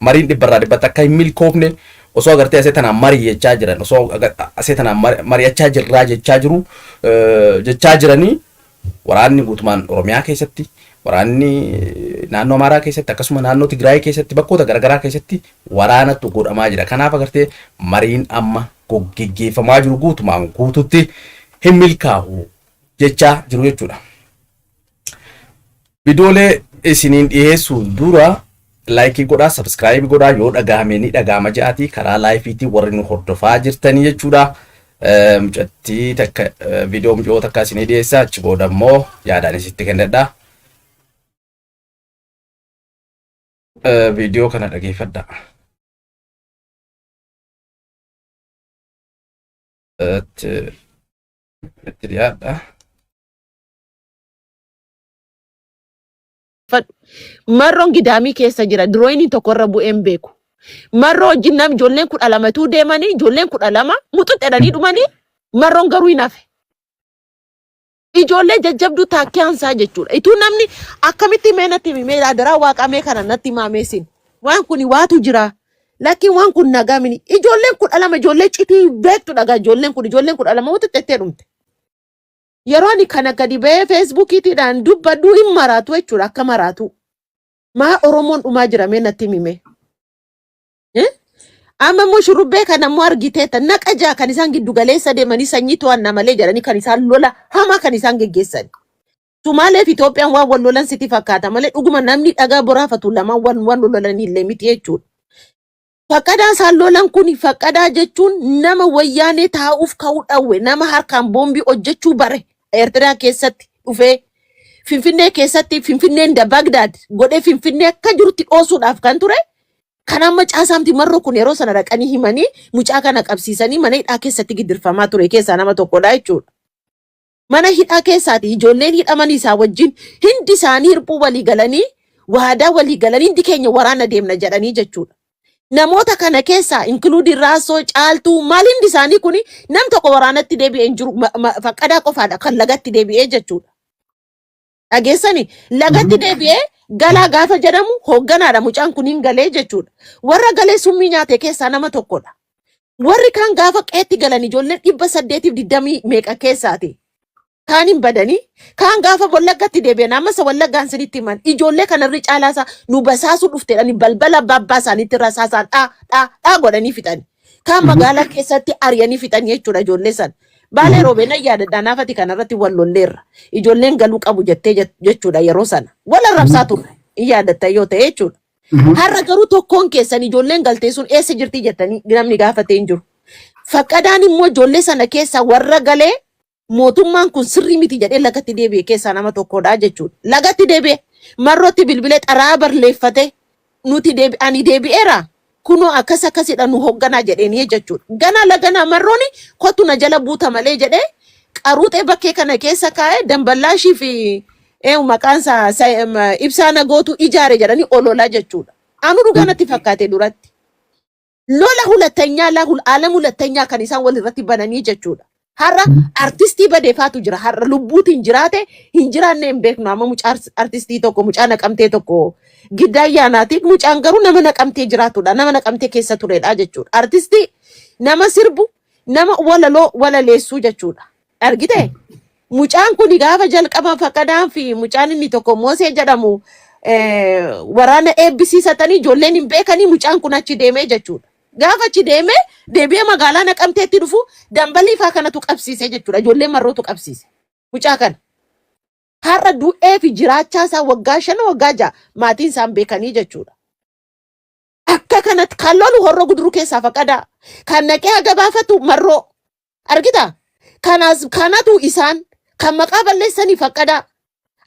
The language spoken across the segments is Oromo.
Mariin dhibbarraa dhibbatti akka hin milkoofne osoo agartee asee tanaan marii jechaa jiran, osoo asee tanaan mari'achaa jirraa jechaa jiru jechaa jiranii, waraanni guutumaan Oromiyaa keessatti, waraanni naannoo Amaaraa keessatti, akkasuma naannoo Tigraay keessatti, bakkoota garaagaraa keessatti waraanatu godhamaa jira. Kanaaf agartee mariin amma geggeeffamaa jiru guutumaan guututti hin milkaa'u jechaa jiru jechuudha. Viidiyoolee isiniin dhiyeessuun dura like godhaa, subscribe godhaa, yoo dhagahame ni dhagahama ja'aati karaa liveiitiin warri nu hordofaa jirtanii jechuudha. Mucattii takka, viidiyoo mucoo takka isinii dhiyeessa, achi booda immoo yaadaan isitti kennadha. Viidiyoo kana dhageeffadha. Itti dhiyaadha. Fadhu. Marroon gidaamii keessa jira. Dirooyiniin tokko irra bu'ee hin beeku. Marroo wajjin nam ijoolleen 12tu deemanii, ijoolleen 12 muxuxxedhanii dhumanii, marroon garuu hin hafe. Ijoollee jajjabduu taakkee ansaa jechuudha. Ituu namni akkamitti mee natti himi, mee adaraa waaqaa mee kana natti himaa mee sin. Waan kun waatu jira. Lakkiin waan kun nagaa mini. Ijoolleen 12 ijoollee citii beektu dhagaa, ijoolleen kun ijoolleen 12 muxuxxettee dhumte. Yeroo ani kana gadi ba'ee Facebookiitiidhaan dubbadhu hin maraatu jechuudha, akka maraatu. Maa Oromoon dhumaa jira, mee natti himime. Amma immoo shurrubbee kana immoo argiteetta, naqa jaa kan isaan giddu galeessa deemanii sanyii to'anna malee jedhanii kan isaan lola hamaa kan isaan geggeessan. Sumaalee fi Itoophiyaan waan wal lolan sitti fakkaata malee dhuguma namni dhagaa boraafatu lamaan waan wal lolan illee miti jechuudha. Faqqadaa isaan lolan kun, faqqadaa jechuun nama wayyaanee taa'uuf ka'uu dhawwe, nama harkaan boombii hojjechuu bare, Eertiraa keessatti dhufee Finfinnee keessatti Finfinneen da Bagdaad godhee Finfinnee akka jirutti dhoosuudhaaf kan ture. Kan amma caasaamti marroo kun yeroo sana dhaqanii himanii mucaa kana qabsiisanii mana hidhaa keessatti gidirfamaa ture keessaa nama tokkodha jechuudha. Mana hidhaa keessaati ijoolleen hidhaman isaa wajjin hindi isaanii hirphuu walii galanii, waadaa walii galanii, hindi keenya waraana deemna jedhanii jechuudha. Namoota kana keessaa include Raasoo, Caaltuu, maal hindi isaanii kun nam tokko waraanatti deebi'ee hin jiru, faqqadaa qofaadha kan lagatti deebi'ee jechuudha. Dhageessani, lagatti deebi'ee galaa gaafa jedhamu hoogganaadha mucaan kun, hin galee jechuudha. Warra galee summii nyaate keessaa nama tokkodha. Warri kaan gaafa qeetti galan ijoolleen 820 meeqa keessaati. Kaan hin badanii, kaan gaafa Wallaggatti deebi'an, amma isa Wallaggaan sinitti himan, ijoollee kanarri caalaasaa nu basaasuu dhufteedhani balbala abbaa abbaa isaaniitti rasaasaan dhaa dhaa dhaa godhanii fixani. Kaan magaalaa keessatti ari'anii fixanii jechuudha ijoollee sana. Baalee roobee nan yaadadha, naafati kanarratti wal lolleerra. Ijoolleen galuu qabu jettee jechuudha yeroo sana. Wal arrabsaa turre. In yaadatta yoo ta'e jechuudha. Har'a garuu tokkoon keessan ijoolleen galtee sun eessa jirti jettanii namni gaafatee hin jiru. Faqqadaan immoo ijoollee sana keessaa warra galee mootummaan kun sirrii miti jedhee lagatti deebi'e keessaa nama tokkodha jechuudha. Lagatti deebi'e, marrootti bilbilee xaraa barleeffate, nuti deebi ani deebi'eera, kunoo akkas akkasidha, nu hoogganaa jedheenii jechuudha. Ganaa laganaa marrooni kottu na jala buuta malee jedhee qaruuxee bakkee kana keessa kaa'ee damballaashii fi eenyu maqaan isaa ibsaa nagootu ijaare jedhanii ololaa jechuudha. Anu dhugaa natti fakkaate duratti. Lola hulattanyaa lahul aalam hulattanyaa kan isaan wal irratti bananii jechuudha. Har'a artistii badeefaatu jira. Har'a lubbuutiin jiraate hin jiraanne hin beeknu. Amma mucaa artistii tokko, mucaa Naqamtee tokko, Giddaa Ayyaanaati. Mucaan garuu nama Naqamtee jiraatudha. Nama Naqamtee keessa turedha jechuudha. Artistii nama sirbu, nama walaloo walaleessuu jechuudha. Argite? Mucaan kun gaafa jalqaba faqqadaan fi mucaan inni tokko Moosee jedhamu waraana eebbisiisatanii ijoolleen hin beekanii, mucaan kun achi deemee jechuudha. Gaafa achi deemee deebi'ee magaalaa Naqamteetti dhufu dambalii faa kanatu qabsiise jechuudha. Ijoollee marrootu qabsiise mucaa kana. Har'a du'ee fi jiraachaa isaa waggaa 5, waggaa 6 maatiin isaan beekanii jechuudha. Akka kanatti kan lolu Horroo Guduruu keessaa faqadaa. Kan naqee haga baafatu marroo. Argita? Kanaas kanatu isaan kan maqaa balleessanii faqqadaa.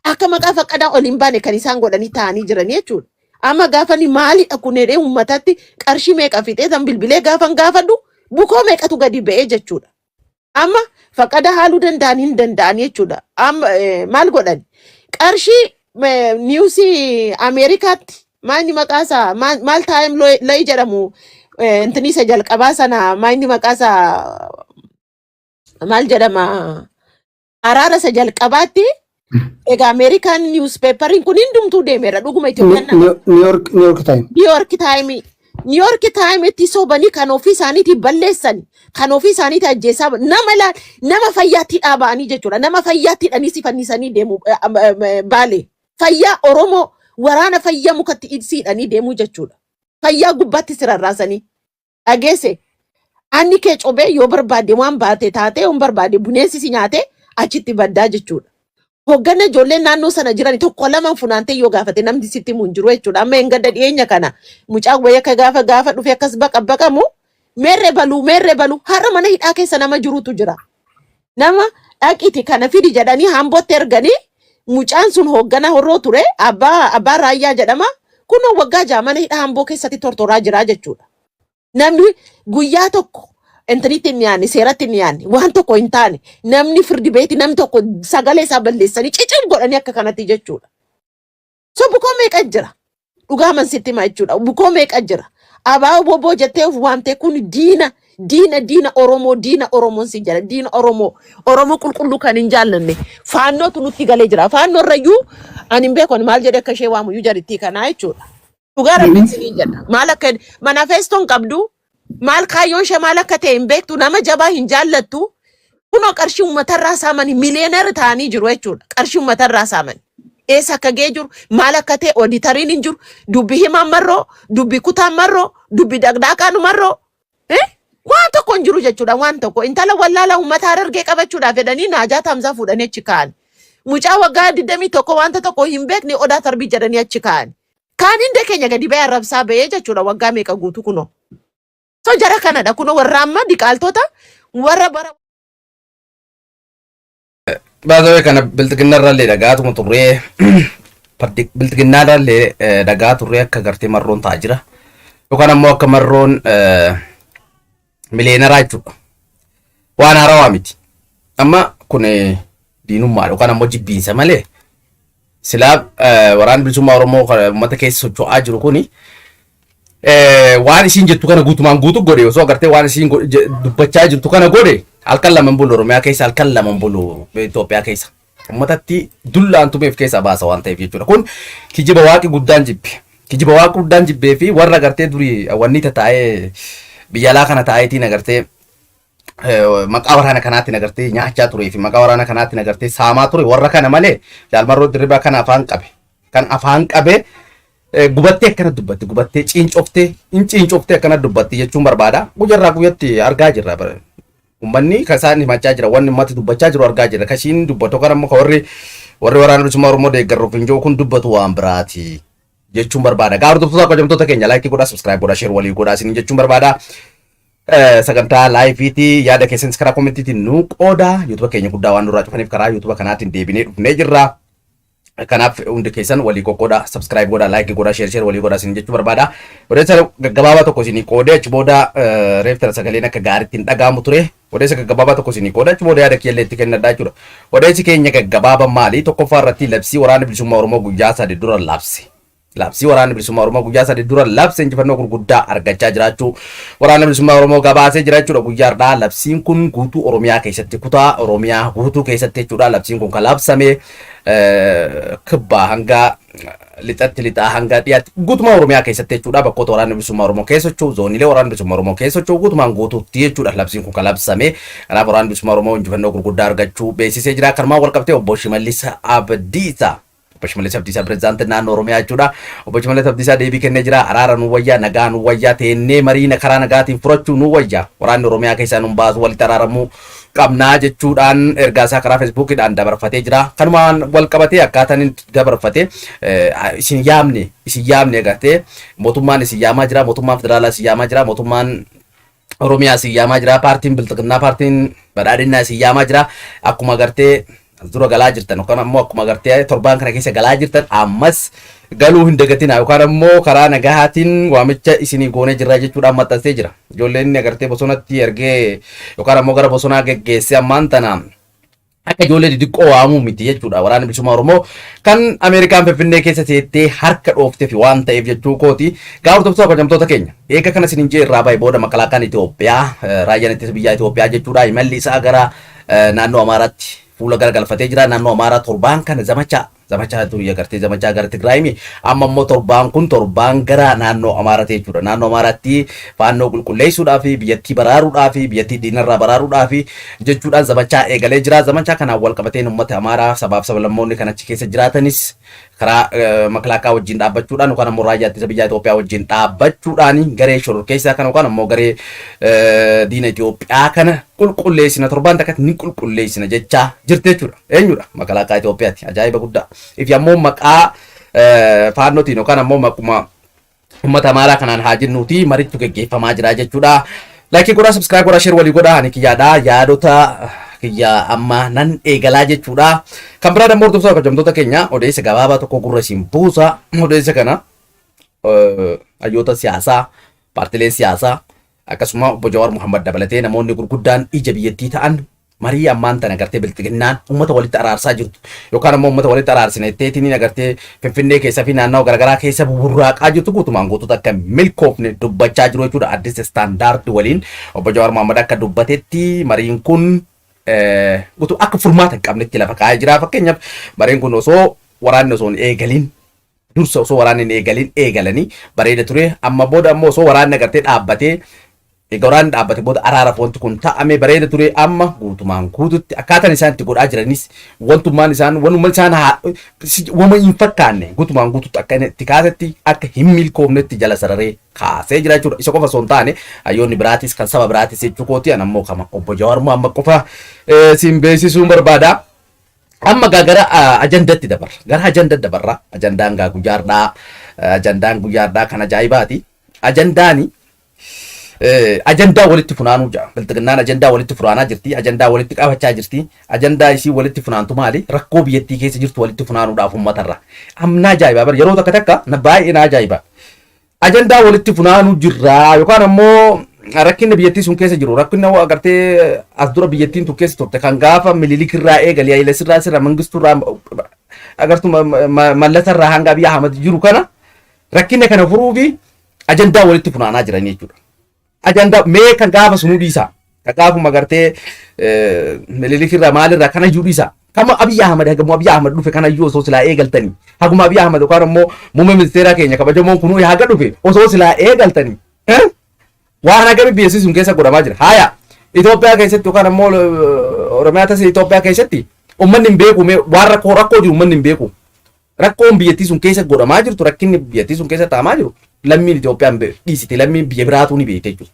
Akka maqaa faqqadaa ol hin baane kan isaan godhanii taa'anii jiran jechuudha. Amma gaafani maalidha kun jedhee uummatatti qarshii meeqa fixee san bilbilee gaafan gaafadhu bukoo meeqatu gadi ba'ee jechuudha. Amma faqada haaluu danda'an hin danda'an jechuudha. Amma maal godhan? Qarshii newsii Ameerikaatti maalni maqaa isaa maal taayim layi jedhamu, intini isa jalqabaa sana maalni maqaa isaa maal jedhama, araara isa jalqabaatti egaa Ameerikaan newspaperiin kun hundumtuu deemeera dhuguma Itoophiyaan nama New York Time. New York Time. New York Times sobanii kan ofii isaaniitii balleessan, kan ofii isaaniitii ajjeesaa, nama nama fayyaatti dhaaba'anii jechuudha. Nama fayyaatti hidhanii si fannisanii deemu baale. Fayyaa Oromoo waraana fayyaa mukatti si hidhanii deemuu jechuudha. Fayyaa gubbaatti si rarraasanii. Dhageesse, anni kee cobee yoo barbaade waan baate taatee, yoo barbaade bineensi si nyaate achitti baddaa jechuudha. Hoggana ijoolleen naannoo sana jiran tokko lama funaantee yoo gaafate namni sitti himu hin jiru jechuudha. Amma hin gadda dhiyeenya kana mucaan wayii akka gaafa gaafa dhufe akkas baqa baqamu, meerre baluu, meerre baluu, har'a mana hidhaa keessa nama jirutu jira. Nama dhaqiti kana fidi jedhanii hambootti erganii, mucaan sun hoggana horroo ture, abbaa raayyaa jedhama. Kunoo waggaa 6 mana hidhaa hamboo keessatti tortoraa jira jechuudha. Namni guyyaa tokko intinitti hin dhiyaanne, seeratti hin dhiyaanne, waan tokko hin taane, namni firdi beeti namni tokko sagalee isaa balleessanii cicim godhanii akka kanatti jechuudha. So bukoo meeqa jira? Dhugaa man sitti hima jechuudha. Bukoo meeqa jira? Abaa boboo jettee of waamtee, kun diina, diina, diina Oromoo, diina Oromoon si jedha, diina Oromoo, Oromoo qulqulluu kan hin jaallanne faannootu nutti galee jira. Faannoo irrayyuu ani hin beeku, ani maal jedhee akka ishee waamuyyuu jarittii kanaa jechuudha. Dhugaa rabbiin siniin jedha. Maal akka manifestoon qabdu, maal kaayyoon ishee maal akka ta'e hin beektu, nama jabaa hin jaallattu. Kunoo qarshii uummatarraa saamanii millionaire ta'anii jiru jechuudha. Qarshii uummatarraa saaman. Eessa akka ga'ee jiru, maal akka ta'e auditoriin hin jiru. Dubbi himaan marroo, dubbi kutaan marroo, dubbi dhaqdhaaqaan marroo. Waan tokko hin jiru jechuudha, waan tokko. Intala wallaala uummata Harargee qabachuudhaaf jedhanii Naajaa Taamsaa fuudhanii achi kaa'an. Mucaa waggaa 21 wanta tokko hin beekne Odaa Tarbii jedhanii achi kaa'an. Kaan hunda keenya gadi ba'ee arrabsaa ba'ee jechuudha waggaa meeqa guutuu kunoo. So jara kanadha kunoo, warra amma diqaaltota warra bara Baazawee kana bilxiginnarrallee dhagaatuma turree, bilxiginnaarrallee dhagaa turree, akka gartee marroon ta'aa jira. Yookaan ammoo akka marroon millionaireaa jechuudha. Waan haarawaa miti. Amma kun diinummaadha yookaan ammoo jibbiinsa malee, silaa waraanni bilisummaa Oromoo kan uummata keessa socho'aa jiru kuni waan isiin jettu kana guutumaan guutu godhe, osoo agartee waan isiin dubbachaa jirtu kana godhe, halkan lama hin bulu Oromiyaa keessa, halkan 2 hin bulu Itoophiyaa keessa. Uummatatti dullaan tumeef keessaa baasa waan ta'eef jechuudha. Kun kijiba waaqi guddaan jibbe. Kijiba waaqi guddaan jibbee fi warra agartee durii wanni tataa'ee biyya alaa kana taa'eetiin agartee maqaa waraana kanaatiin agartee nyaachaa turee fi maqaa waraana kanaatiin agartee saamaa ture warra kana malee, Jaalmarroo Dirribaa kana afaan qabe. Kan afaan qabe gubattee akkana dubbatti, gubattee ciincoftee hin ciincoftee akkana dubbatti jechuun barbaada. Guyyaarraa guyyatti argaa jirra. Uummanni kan isaan himachaa jira, wanni uummati dubbachaa jiru argaa jirra. Kan ishiin dubbatu kan ammoo kan warri waraana bilisummaa Oromoo deeggaruuf hin jiru kun dubbatu waan biraati jechuun barbaada. Gaa hordoftoota, kabajamtoota keenya, like godhaa, subscribe godhaa, share walii godhaa isiniin jechuun barbaada. Sagantaa liveiitii yaada keessanis karaa commentiitiin nu qooda. YouTube keenya guddaa waan nurraa cufaniif karaa YouTube kanaatiin deebinee dhufnee jirra. Kanaaf hundi keessan walii qoqqooda, subscribe godhaa, like godhaa, share share walii godhaa isin jechuu barbaada. Odeessa gaggabaabaa tokko isinii qoodee achi booda, reeftara sagaleen akka gaariitti hin dhaga'amu ture. Odeessa gaggabaabaa tokko isinii qooda, achi booda yaada kiyyallee itti kennadhaa jechuudha. Odeessi keenya gaggabaabaa maali? Tokkoffaa irratti labsii waraana bilisummaa Oromoo guyyaa 3 dura labse. Labsii waraana bilisummaa Oromoo guyyaa 3 dura labse injifannoo gurguddaa argachaa jiraachuu waraana bilisummaa Oromoo gabaasee jira jechuudha guyyaa har'aa. Labsiin kun guutuu Oromiyaa keessatti, kutaa Oromiyaa guutuu keessatti jechuudha. Labsiin kun kan labsame kibbaa hanga lixatti, lixaa hanga dhiyaatti, guutumaa Oromiyaa keessatti jechuudha. Bakkoota waraanni bilisummaa Oromoo keessa socho'u, zooniilee waraanni bilisummaa Oromoo keessa socho'u guutumaan guutuutti jechuudha labsiin kun kan labsame. Kanaaf waraanni bilisummaa Oromoo injifannoo gurguddaa argachuu beeksisee jira. Kanumaan wal qabtee obbo Shimallis Abdiisaa, Obbo Shimallis Abdiisaa, pirezidaantii naannoo Oromiyaa jechuudha. Obbo Shimallis Abdiisaa deebii kennee jira. Araara nu wayyaa, nagaa nu wayyaa, teennee marii karaa nagaatiin furachuu nu wayyaa. Waraanni Oromiyaa keessaa nu baasu, walitti araaramuu qabnaa jechuudhaan ergaa isaa karaa Facebookiidhaan dabarfatee jira. Kanumaan wal qabatee akkaataan inni dabarfate, isin yaamne, isin yaamne agartee, mootummaan isin yaamaa jira, mootummaan federaalaa isin yaamaa jira, mootummaan Oromiyaa isin yaamaa jira, paartiin bilxiginnaa, paartiin badhaadhinnaa isin yaamaa jira. Akkuma agartee dura galaa jirtan yookaan ammoo akkuma agartee torbaan kana keessa galaa jirtan ammas galuu hin dagatina, yookaan ammoo karaa nagahaatiin waamicha isinii goonee jirra jechuudhaan maxxansee jira. Ijoolleen inni agartee bosonatti ergee yookaan ammoo gara bosonaa geggeessee ammaan tana akka ijoollee xixiqqoo waamuu miti jechuudha. Waraanni bilisummaa Oromoo kan Ameerikaan Finfinnee keessa seettee harka dhoofteef waan ta'eef jechuu kooti. Gaa hordoftoota, kabajamtoota keenya, eega kana isiniin jee irraa bahe booda makalaakaan Itoophiyaa, raayyaan ittisa biyyaa Itoophiyaa jechuudha, imalli isaa gara naannoo Amaaraatti fuula garagalfatee jira. Naannoo Amaaraa torbaan kana zamacha Zamachaa durii agartee zamachaa gara Tigraayimi, amma immoo torbaan kun torbaan gara naannoo Amaaraati jechuudha. Naannoo Amaaraatti faannoo qulqulleessuudhaa fi biyyattii baraaruudhaa fi biyyattii diinarraa baraaruudhaa fi jechuudhaan zamachaa eegalee jira. Zamachaa kanaan wal qabateen uummata Amaaraa, sabaaf sablammoonni kan achi keessa jiraatanis karaa makalaakaa wajjin dhaabbachuudhaan yookaan ammoo raayyaa ittisa biyyaa Itoophiyaa wajjin dhaabbachuudhaan garee shororkeessaa kana yookaan ammoo garee diina Itoophiyaa kana qulqulleessina, torbaan takkatti ni qulqulleessina jechaa jirti jechuudha. Eenyudha? Makalaakaa Itoophiyaati. Ajaa'iba guddaa. Ifi ammoo maqaa faannootiin yookaan ammoo maquma uummata Amaaraa kanaan haa jennuuti maritu geggeeffamaa jira jechuudha. Like godhaa, subscribe godhaa, share walii godhaa. Ani kiyyaadha. Yaadota kiyya amma nan eegalaa jechuudha. Kan biraa dammoo, hordoftoota kabajamtoota keenya, odeessa gabaabaa tokko gurra isin buusa. Odeessa kana hayyoota siyaasaa, paartileen siyaasaa, akkasuma obbo Jawaar Muhammad dabalatee namoonni gurguddaan ija biyyattii ta'an marii ammaan tana agartee bilxiginnaan uummata walitti araarsaa jirtu yookaan ammoo uummata walitti araarsina jetteetiin agartee Finfinnee keessa fi naannawa garaagaraa keessa burraaqaa jirtu guutumaan guutuutti akka milkoofne dubbachaa jiru jechuudha. Addis Standard waliin obbo Jawaar Muhammad akka dubbatetti mariin kun guutuu akka furmaata hin qabnetti lafa kaa'ee jira. Fakkeenyaaf, mariin kun osoo waraanni osoo hin eegalin dursa, osoo waraanni hin eegalin eegalanii bareeda ture. Amma booda ammoo osoo waraanni agartee dhaabbatee, egaa waraanni dhaabbate booda araaraaf wanti kun ta'ame bareeda ture. Amma guutumaan guututti akkaataan isaan itti godhaa jiranis wantummaan isaan wanuma isaan wama hin fakkaanne guutumaan guututti akka inni itti kaasetti akka hin milkoofnetti jala sararee kaasee jira jechuudha. Isa qofa osoo hin taane hayyoonni biraatis, kan saba biraatis jechuu kooti. An ammoo kama obbo Jawaar Muhammad qofa siin beeksisuun barbaada. Amma gaa gara ajandatti dabarra. Gara ajandatti dabarra. Ajandaan gaa guyyaardhaa, ajandaan guyyaardhaa kan ajaa'ibaati. Ajandaani ajandaa walitti funaanuu jira. Bilxiginnaan ajandaa walitti funaanaa jirti. Ajandaa walitti qabachaa jirti. Ajandaa isii walitti funaantu maali? Rakkoo biyyattii keessa jirtu walitti funaanuudhaaf uummatarra. Amna ajaa'ibaa bara yeroo takka takka na baay'ee na ajaa'iba. Ajandaa walitti funaanuu jirra yookaan ammoo rakkinni biyyattii sun keessa jiru, rakkinni agartee as dura biyyattiin tun keessa turte, kan gaafa Minilik irraa eegalee, Haile Sillaasee irraa, Mangistuu irraa, agartuu Mallasa irraa hanga Abiy Ahmad jiru kana, rakkina kana furuu fi ajandaa walitti funaanaa jiran jechuudha. Ajandaa mee kan gaafa sunuu dhiisaa. Kan gaafuma agartee Minilik irraa maalirraa kana iyyuu dhiisaa. Kama Abiy Ahmad, haguma Abiy Ahmad dhufe kana iyyuu osoo silaa eegaltanii, haguma Abiy Ahmad yookaan ammoo muummee ministeeraa keenya kabajamoon kunuu haga dhufe osoo silaa eegaltanii waan hagami biyyattii sun keessa godhamaa jira. Haaya, Itoophiyaa keessatti yookaan ammoo Oromiyaa tasa Itoophiyaa keessatti uummanni hin beeku mee waan rakkoo jiru uummanni hin beeku. Rakkoon biyyattii sun keessa godhamaa jirtu, rakkinni biyyattii sun keessa taa'amaa jiru, lammiin Itoophiyaan dhiisite lammiin biyya biraatuu ni beekte jechuudha.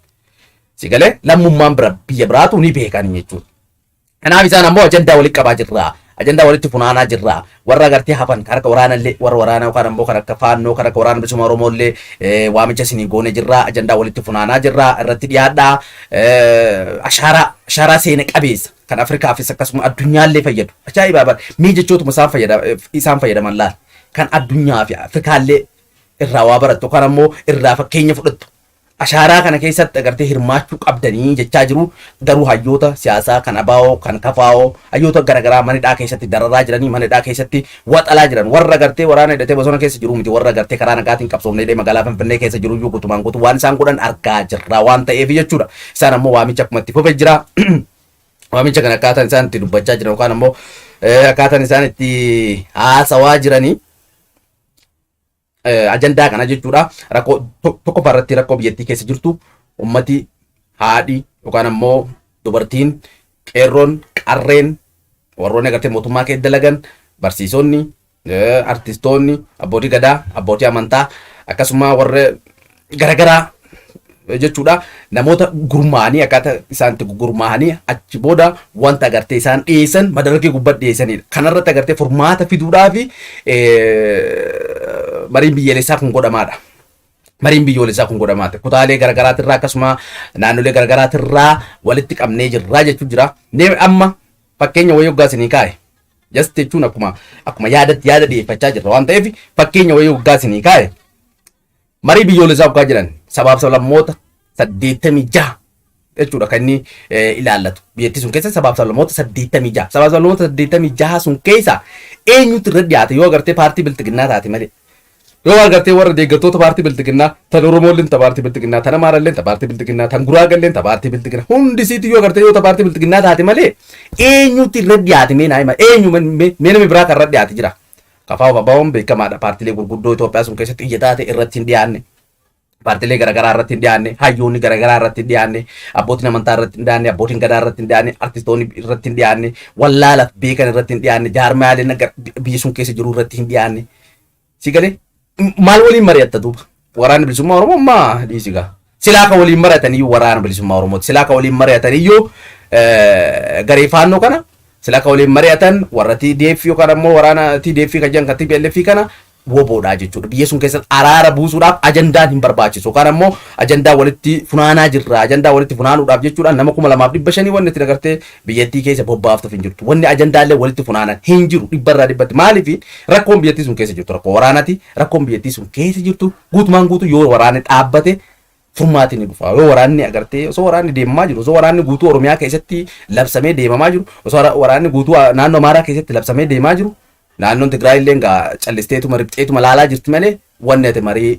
Si galee, lammummaan bira biyya biraatuu ni beekanii jechuudha. Kanaaf isaan ammoo ajandaa walitti qabaa jirra. Ajandaa walitti funaanaa jirra. Warra agartee hafan kan harka waraanallee, warra waraanaa yookaan ammoo kan akka faannoo, kan akka waraana bilisummaa Oromoollee waamicha isinii goone jirra. Ajandaa walitti funaanaa jirra. Irratti dhiyaadhaa. Ashaaraa seena qabeessa kan Afrikaafis akkasuma addunyaallee fayyadu. Ajaa'ibaa bara. Mee jechootuma isaan fayyadaman laal. Kan addunyaa fi Afrikaallee irraa waa barattu yookaan ammoo irraa fakkeenya fudhattu. Ashaaraa kana keessatti agartee hirmaachuu qabdanii jechaa jiru. Garuu hayyoota siyaasaa kan ABO, kan KFO, hayyoota garaagaraa manidhaa keessatti dararaa jiranii, manidhaa keessatti waxalaa jiran, warra agartee waraana hidhatee bosona keessa jiru miti, warra agartee karaa nagaatiin qabsoofnee hidhee magaalaa Finfinnee keessa jiru iyyuu guutumaan guutuu waan isaan godhan argaa jirra waan ta'eef jechuudha. Isaan ammoo waamicha akkuma itti fufe jira. Waamicha kana akkaataan isaan itti dubbachaa jiran yookaan ammoo akkaataan isaan itti haasawaa jiranii ajandaa kana jechuudha. Rakkoo tokkoffaa irratti rakkoo biyyattii keessa jirtu ummati, haadhi yookaan ammoo dubartiin, qeerroon, qarreen, warroonni agartee mootummaa keessa dalagan, barsiisonni, artistoonni, abbootii gadaa, abbootii amantaa, akkasuma warra garagaraa jechuudha. Namoota gurmaa'anii, akkaataa isaan itti gurmaa'anii achi booda wanta agartee isaan dhiyeessan madarakii gubbatti dhiyeessanidha. Kanarratti agartee furmaata fiduudhaaf mariin biyyaalessaa kun godhamaadha. Mariin biyyoolessaa kun godhamaadha. Kutaalee garaagaraatirraa akkasuma naannolee garaagaraatirraa walitti qabnee jirraa jechuu jira. Mee amma fakkeenya wayii hoggaa isinii kaa'e. Just jechuun akkuma yaadatti yaada dhiyeeffachaa jirra waan ta'eef fakkeenya wayii hoggaa isinii kaa'e. Marii biyyoolessaa hoggaa jedhan sabaaf sablammoota 86 jechuudha kan inni ilaallatu. Biyyattii sun keessa sabaaf sablammoota 86. Sabaaf sablammoota 86 sun keessa eenyutu irra dhiyaate yoo agartee paartii bilxiginnaa taate malee? Yoo agartee warra deeggartoota paartii bilxiginnaa, tan Oromoolleen ta paartii bilxiginnaa, tan Amaaralleen ta paartii bilxiginnaa, tan Guraagalleen ta paartii bilxiginnaa, hundi isiitu yoo agartee yoo ta paartii bilxiginnaa taate malee eenyutu irra dhiyaate? Mee naa hima, eenyu mee namni biraa kan irra dhiyaate jira? KFO ABO'n beekamaadha. Paartiilee gurguddoo Itoophiyaa sun keessatti ija taate irratti hin dhiyaanne. Paartiilee garaagaraa irratti hin dhiyaanne, hayyoonni garaagaraa irratti hin dhiyaanne, abbootiin amantaa irratti hin dhiyaanne, abbootiin gadaa irratti hin dhiyaanne, artistoonni irratti hin dhiyaanne, wallaalaaf beekan irratti hin dhiyaanne, jaarmaaleen biyya sun keessa jiru irratti hin dhiyaanne. Si galee maal waliin mari'atta duuba? Waraanni Bilisummaa Oromoo maa dhiisi gaa. Silaa ka waliin mari'ataniyyuu Waraana Bilisummaa Oromooti. Silaa ka waliin mari'ataniyyuu garee Faannoo kana, silaa ka waliin mari'atan warra TDF yookaan ammoo waraana TDF kan jedhan kan TPLF kana WBOdha jechuudha. Biyya sun keessatti araara buusuudhaaf ajandaan hin barbaachisu. Yookaan ammoo ajandaa walitti funaanaa jirra. Ajandaa walitti funaanuudhaaf jechuudhaan nama 2500 wanni itti agartee biyyattii keessa bobbaaftuuf hin jirtu. Wanni ajandaallee walitti funaanan hin jiru dhibbarraa dhibbatti. Maaliif? Rakkoon biyyattii sun keessa jirtu rakkoo waraanaati. Rakkoon biyyattii sun keessa jirtu guutumaan guutuu yoo waraanni dhaabbate furmaati ni dhufa. Yoo waraanni agartee osoo waraanni deemamaa jiru, osoo waraanni guutuu Oromiyaa keessatti labsamee deemamaa jiru, osoo waraanni guutuu naannoo Amaaraa keessatti labsamee deemaa jiru, naannoon Tigraay illee gaa callisteetuma riphxeetuma laalaa jirti malee wanni ati marii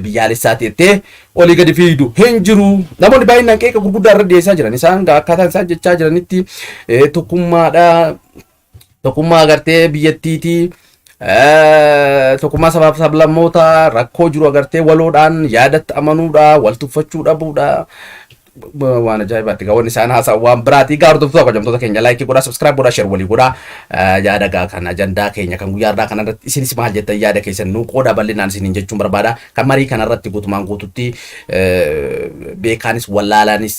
biyyaalessaati jettee olii gadi fiigdu hin jiru. Namoonni baay'inaan qeeqa gurguddaa irra dhiyeessaa jiran. Isaan gaa akkaataan isaan jechaa jiranitti tokkummaadha. Tokkummaa agartee biyyattiitii, tokkummaa sabaaf sablammootaa, rakkoo jiru agartee waloodhaan yaadatti amanuudha, wal tuffachuu dhabuudha. Waan ajaa'ibaatti gaa wanni isaan haasa'an waan biraati. Gaa hordoftoota kabajamtoota keenya, like godhaa, subscribe godhaa, share walii godhaa. Yaada gaa kan ajandaa keenya kan guyyaa irraa kanarratti isinis maal jettan? Yaada keessan nuu qooda bal'inaan isiniin jechuun barbaada. Kan marii kanarratti guutumaan guututti beekaanis wallaalaanis,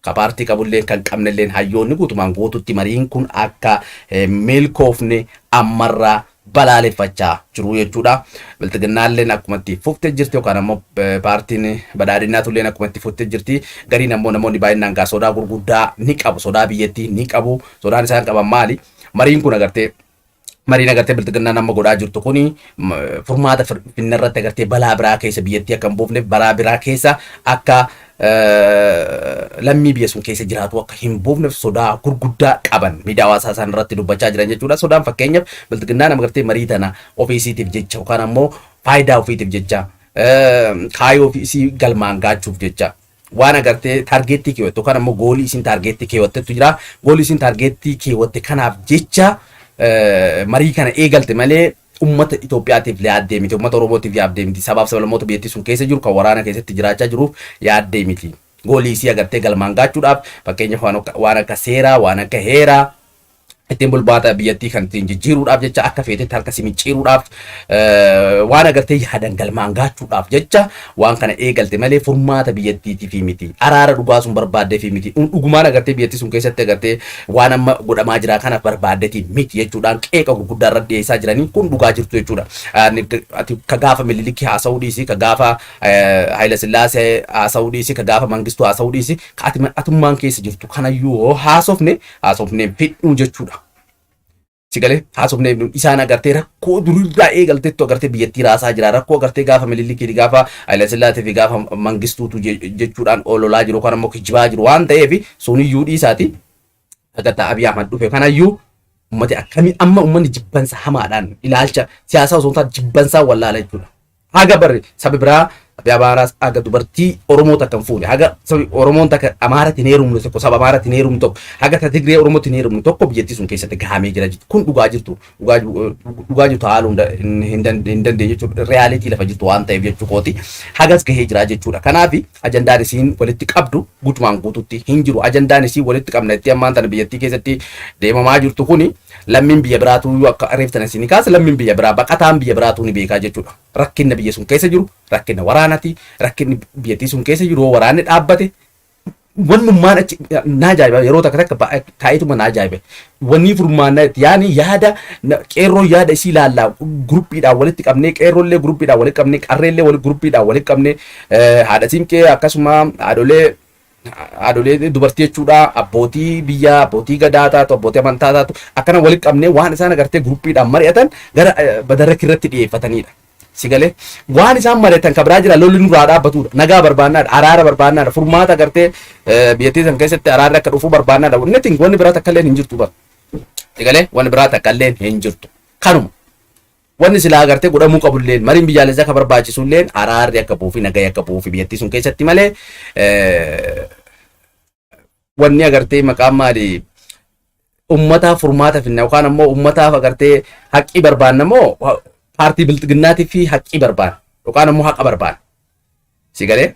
ka paartii qabulleen kan qabnelleen, hayyoonni guutumaan guututti mariin kun akka milkoofne ammarraa balaaleffachaa jiru jechuudha. Bilxiginnaalleen akkuma itti fuftee jirti yookaan ammoo paartiin Badhaadhinaatulleen akkuma itti fuftee jirti. Gariin ammoo namoonni baay'inaan gaa sodaa gurguddaa ni qabu. Sodaa biyyattii ni qabu. Sodaan isaan qaban maali? Mariin kun agartee mariin agartee Bilxiginnaan amma godhaa jirtu kuni furmaata finna irratti agartee balaa biraa keessa biyyattii akka hin buufneef, balaa biraa keessa akka lammii biyya sun keessa jiraatu akka hin buufneef sodaa gurguddaa qaban miidiyaa hawaasaa isaan irratti dubbachaa jiran jechuudha. Sodaan fakkeenyaaf Bilxiginnaan amma agartee marii tana ofiisiitiif jecha yookaan ammoo faayidaa ofiitiif jecha, kaayoo ofii galmaan gaachuuf jecha waan agartee target keewwatte yookaan ammoo goal isin target keewwattetu jira. Goal isin target keewwatte kanaaf jecha marii kana eegalte malee ummata Itoophiyaatiif yaaddee miti, ummata Oromootiif yaaddee miti, sabaaf sablammoota biyyattii sun keessa jiru kan waraana keessatti jiraachaa jiruuf yaaddee miti. Goal isii agartee galmaan gaachuudhaaf, fakkeenyaaf waan akka seeraa, waan akka heeraa, ittiin bulmaata biyyattii kan ittiin jijjiiruudhaaf jecha, akka feetetti harka si micciiruudhaaf, waan agartee yaadan galmaan gaachuudhaaf jecha waan kana eegalte malee furmaata biyyattiitiif miti. Araara dhugaa sun barbaaddeef miti. Dhugumaan agartee biyyattii sun keessatti agartee waan amma godhamaa jira kana barbaaddeeti miti jechuudhaan qeeqa gurguddaa irra dhiyeessaa jiranii kun dhugaa jirtu jechuudha. Ati ka gaafa Mililikii haasa'uu dhiisi, ka gaafa Haayila Sillaasee haasa'uu dhiisi, ka gaafa Mangistuu haasa'uu dhiisi, ka ati atummaan keessa jirtu kanayyuu yoo haasofne haasofnee fidhuu jechuudha. Si galee? Haasofnee isaan agartee rakkoo durirraa eegaltettu agartee biyyattii raasaa jira. Rakkoo agartee gaafa Mililikii, gaafa Haayila Sillaasee fi gaafa Mangistuutu jechuudhaan ololaa jiru kan ammoo kijibaa jiru waan ta'eef suniyyuu dhiisaati. Agartaa Abiy Ahmad dhufe kanayyuu ummati akkamii amma ummanni jibbansa hamaadhaan ilaalcha siyaasaa osoo hin taane jibbansaa wallaala jechuudha. Haga barri sabi biraa, sabi Amaaraas haga dubartii Oromoo takka hin fuune, haga sabi Oromoon takka Amaaratti hin heerumne tokko, saba Amaaratti hin heerumne tokko, haga ta Tigree Oromootti hin heerumne tokko biyyattii sun keessatti gahamee jira jechuudha. Kun dhugaa jirtu, dhugaa jirtu haaluu hin dandeenye jechuudha. Reality lafa jirtu waan ta'eef jechuu kooti. Hagas gahee jira jechuudha. Kanaaf ajandaan isiin walitti qabdu guutumaan guututti hin jiru. Ajandaan isiin walitti qabna itti ammaan tana biyyattii keessatti deemamaa jirtu kuni lammiin biyya biraatu iyyuu akka reeftan isinii kaasa, lammiin biyya biraa, baqataan biyya biraatu ni beekaa jechuudha. Rakkinna biyya sun keessa jiru rakkina waraanaati. Rakkinni biyyattii sun keessa jiru yoo waraanni dhaabbate wannummaan achi na ajaa'iba, yeroo takka takka taa'eetuma na ajaa'iba. Wanni furmaannaa itti yaani yaada qeerroo yaada isii laallaa groupiidhaan walitti qabnee, qeerroollee groupiidhaan walitti qabnee, qarreellee walitti groupiidhaan walitti qabnee, haadha siinqee akkasuma haadholee dubartii jechuudha, abbootii biyyaa, abbootii gadaa taatu, abbootii amantaa taatu, akkana walitti qabnee waan isaan agartee groupiidhaan mari'atan gara badaraka irratti dhiyeeffatanidha. Si galee? Waan isaan mari'atan kan biraa jira, lolli nurraa dhaabbatudha. Nagaa barbaannaadha, araara barbaannaadha, furmaata agartee biyyattii san keessatti araarri akka dhufu barbaannaadha. Nothing, wanni biraa takka illee hin jirtu bara. Si galee? Wanni biraa takka illee hin jirtu. Kanuma. Wanni silaa agartee godhamuu qabulleen, mariin biyyaalessaa akka barbaachisulleen, araarri akka buufi, nagaa akka buufi biyyattii sun keessatti malee wanni agartee maqaan maali Ummataaf furmaata finna yookaan ammoo ummataaf agartee haqqii barbaanna moo paartii bilxiginnaatii fi haqqii barbaanna yookaan ammoo haqa barbaanna? Si galee?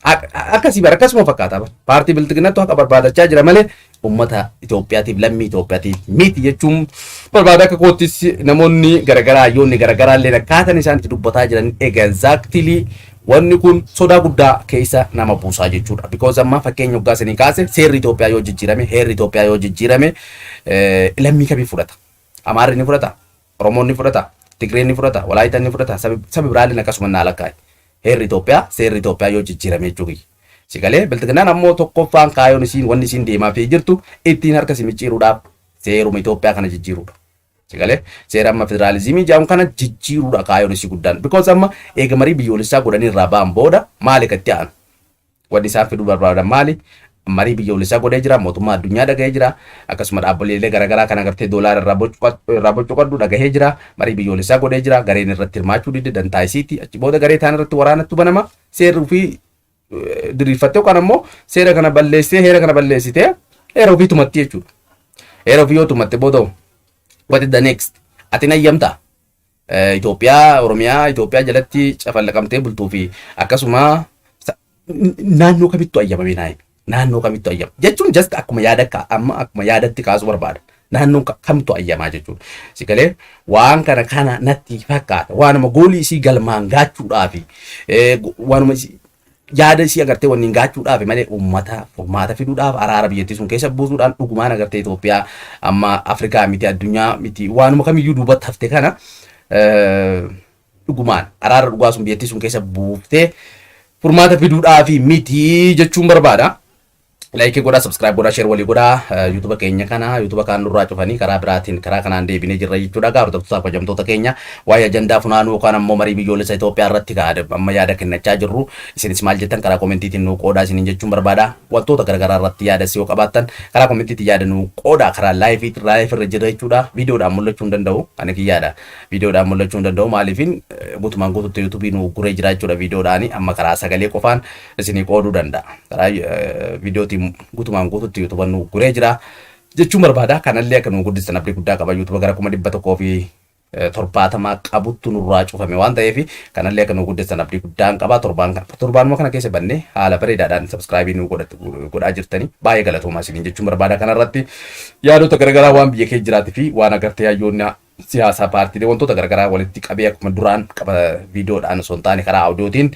Akkasii bara akkasuma fakkaata bara. Paartii bilxiginnaatu haqa barbaadachaa jira malee ummata Itoophiyaatiif, lammii Itoophiyaatiif miti jechuun barbaada. Akka koottis namoonni garaagaraa, hayyoonni garaagaraa illee akkaataan isaan itti dubbataa jiran exactly wanni kun sodaa guddaa keessa nama buusaa jechuudha. Because amma fakkeenya waggaa isinii kaase, seerri Itoophiyaa yoo jijjiirame, heerri Itoophiyaa yoo jijjiirame, lammii kamii fudhata? Amaarri ni fudhata? Oromoon ni fudhata? Tigreen ni fudhata? Walaayitaan ni fudhata? Sabi biraalleen akkasuma naa lakkaa'e. Heerri Itoophiyaa, seerri Itoophiyaa yoo jijjiirame jechuudha. Si galee? Bilxiginnaan ammoo tokkoffaan kaayoon isiin wanni isiin deemaa fi jirtu ittiin harka si micciiruudhaaf seeruma Itoophiyaa kana jijjiiruudha. Si galee? Seera amma federaalizimii jedhamu kana jijjiiruudha kaayoon isii guddaan. Because amma eega marii biyyoolessaa godhanii irraa ba'an booda maali kan itti aanu? Wanni isaan fiduu barbaadan maali? Marii biyyoolessaa godhee jira, mootummaa addunyaa dhagahee jira, akkasuma dhaabbilee garaagaraa kan agartee doolaara irraa bocuqadhu dhagahee jira, marii biyyoolessaa godhee jira, gareen irratti hirmaachuu dide dantaa isiiti. Achi booda garee ta'an irratti waraanattu banama, seerri ofii diriirfattee yookaan ammoo seera kana balleessitee, heera kana balleessitee heera ofii tumatti jechuudha. Heera ofii yoo tumatte booda, what is the next? Ati nayyamtaa? Itoophiyaa, Oromiyaa, Itoophiyaa jalatti cafallaqamtee bultuu fi akkasuma naannoo kamittu ayyamame naa himi. Naannoo kamittu ayyama. Jechuun just akkuma yaada amma akkuma yaadatti kaasuu barbaada. Naannoo kamtu ayyamaa jechuudha. Si galee? Waan kana kana natti fakkaata. Waanuma goolii isii galmaan gaachuudhaafi waanuma yaada isii agartee wanni gaachuudhaaf malee uummata furmaata fiduudhaaf, araara biyyattii sun keessa buusuudhaan dhugumaan agartee Itoophiyaa amma Afrikaa miti, addunyaa miti, waanuma kamiyyuu duubatti hafte kana dhugumaan araara dhugaa sun biyyattii sun keessa buuftee furmaata fiduudhaafi miti jechuun barbaada. Like godhaa, subscribe godhaa, share walii godhaa. YouTube keenya kana YouTube kaan nurraa cufanii karaa biraatiin karaa kanaan deebinee jirra jechuudha. Gaa hordoftoota, kabajamtoota keenya, waa'ee ajandaa funaanuu yookaan ammoo marii biyyoolessa Itoophiyaa irratti gaa amma yaada kennachaa jirru. Isinis maal jettan? Karaa commentiitiin nuu qoodaa isiniin jechuun barbaada. Wantoota garaagaraa irratti yaada yoo qabaattan karaa commentiitiin yaada nuu qoodaa. Karaa live live irra jira jechuudha. Viidiyoodhaan mul'achuu hin danda'u. Ani kiyyaadha. Viidiyoodhaan mul'achuu hin danda'u. Maaliifin guutumaan guututti YouTubeii nu guree jira jechuudha viidiyoodhaan. Amma karaa sagalee qofaan isinii qooduu danda'a. Karaa viidiyootiin guutumaan guututti YouTubaan nu guree jira jechuun barbaada. Kanallee akka nu guddistan abdii guddaa qaba. YouTube gara 170,000 qabuttu nurraa cufame waan ta'eef kanallee akka nu guddistan abdii guddaan qaba. Torbaan torbaanuma kana keessa bannee haala bareedaadhaan subscribe nu godhaa jirtanii baay'ee galatoomaa isiniin jechuun barbaada. Kanarratti yaadota garaagaraa waan biyya keessa jiraatii fi waan agartee hayyoonni siyaasaa, paartiilee, wantoota garaagaraa walitti qabee akkuma duraan qaba viidiyoodhaan osoo hin taane karaa audiyootiin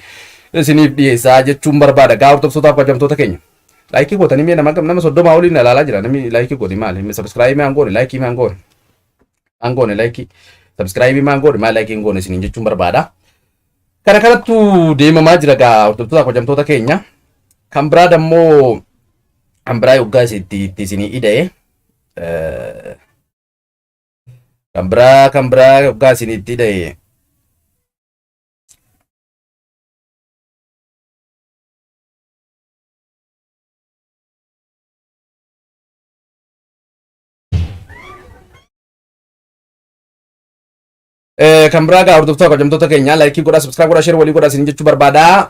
isiniif dhiyeessaa jechuun barbaada. Gaa hordoftootaaf kabajamtoota keenya. Like gootanii mee nama 30 oliin ilaalaa jira. Namni like godhi maali? Subscribe maan goone? Like maan goone? Maan goone like? Subscribe maan goone? Maal like hin goone isiniin jechuun barbaada. Kana kanattu deemamaa jira gaa hordoftootaaf kabajamtoota keenya. Kan biraa dammoo, kan biraa yoggaa itti isinii ida'e, kan biraa yoggaa isinitti ida'e, kan biraa gaa hordoftoota kabajamtoota keenya, like godhaa, subscribe godhaa, share walii godhaa isin jechuu barbaada.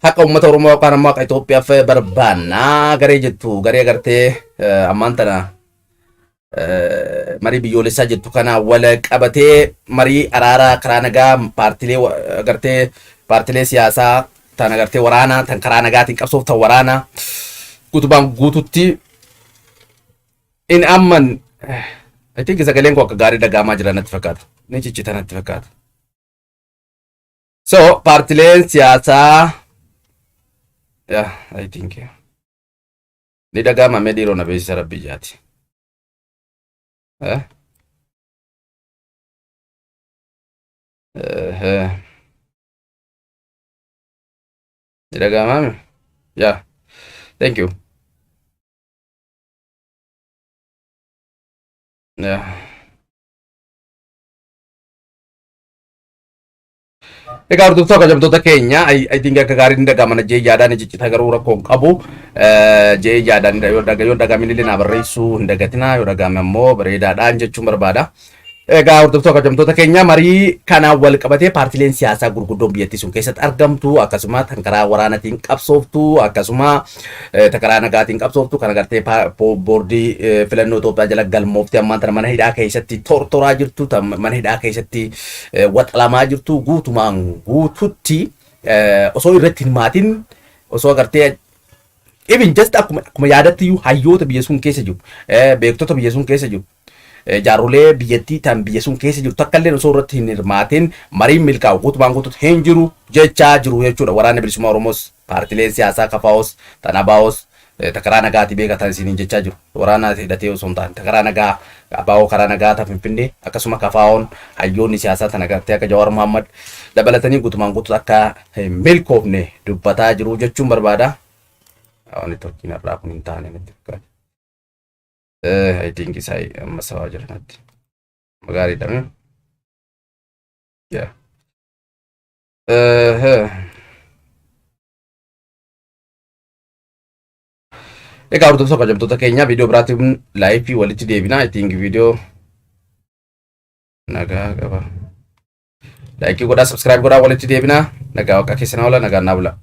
Haqa uummata Oromoo yookaan ammoo haqa Itoophiyaaf barbaanna garee jettu, garee agartee ammaan tana marii biyyoolessaa jettu kana wal qabatee marii araaraa karaa nagaa paartilee agartee paartilee siyaasaa tan agartee waraanaa tan karaa nagaatiin qabsoof tan waraanaa guutumaan guututti in amman. I think sagaleen koo akka gaarii dhaga'amaa jira natti fakkaata. Ni ciccita natti fakkaata. So paartileen siyaasaa, yeah, I think ni dhaga'ama. Mee dhiiroo na beeksisa rabbi jaati. Eh? Eh, ni dhaga'amaa? Yeah. Thank you. Yeah. Egaa hordoftoota, kabajamtoota keenya, I think akka gaariin ni dhaga'ama jee yaadaan, ni ciccita garuu rakkoo hin qabu. Jee yaadaan yoo dhaga'amin illee naa barreessuu hin dagatinaa, yoo dhaga'ame ammoo bareedaadhaan jechuun barbaada. Egaa hordoftoota kabajamtoota keenya, marii kanaan wal qabatee paartileen siyaasaa gurguddoon biyyattii sun keessatti argamtu, akkasuma kan karaa waraanaatiin qabsooftu, akkasuma kan karaa nagaatiin qabsooftu, kan agartee boordii filannoo Itoophiyaa jala galmooftee ammaan tana mana hidhaa keessatti tortoraa jirtu, mana hidhaa keessatti waxalamaa jirtu, guutumaan guututti osoo irratti hin hirmaatin, osoo agartee even just akkuma yaadatti iyyuu hayyoota biyya sun keessa jiru, beektota biyya sun keessa jiru, jaarrolee biyyattii tan biyya sun keessa jiru takka illee osoo irratti hin hirmaatin mariin milkaa'u guutumaan guututti hin jiru jechaa jiru jechuudha. Waraanni Bilisummaa Oromoos, paartileen siyaasaa KFOs, tan ABOs, ta karaa nagaatii beekatan isiniin jechaa jiru. Waraana hidhatee osoo hin taane ta karaa nagaa, ABO karaa nagaa ta Finfinnee, akkasuma KFOn, hayyoonni siyaasaa tan agartee akka Jawaar Mohammad dabalatanii guutumaan guututti akka hin milkoofne dubbataa jiru jechuun barbaada. Wanni tokkiin irraa kun hin taane natti fakkaata. I think isaa amma sabaa jira natti. Gaariidha. Yeah. Egaa hordoftoota kabajamtoota keenya, viidiyoo biraatiin live walitti deebina. I think viidiyoo nagaa qaba. Like godhaa, subscribe godhaa, walitti deebina. Nagaa Waaqa keessan oola, nagaan naa bula.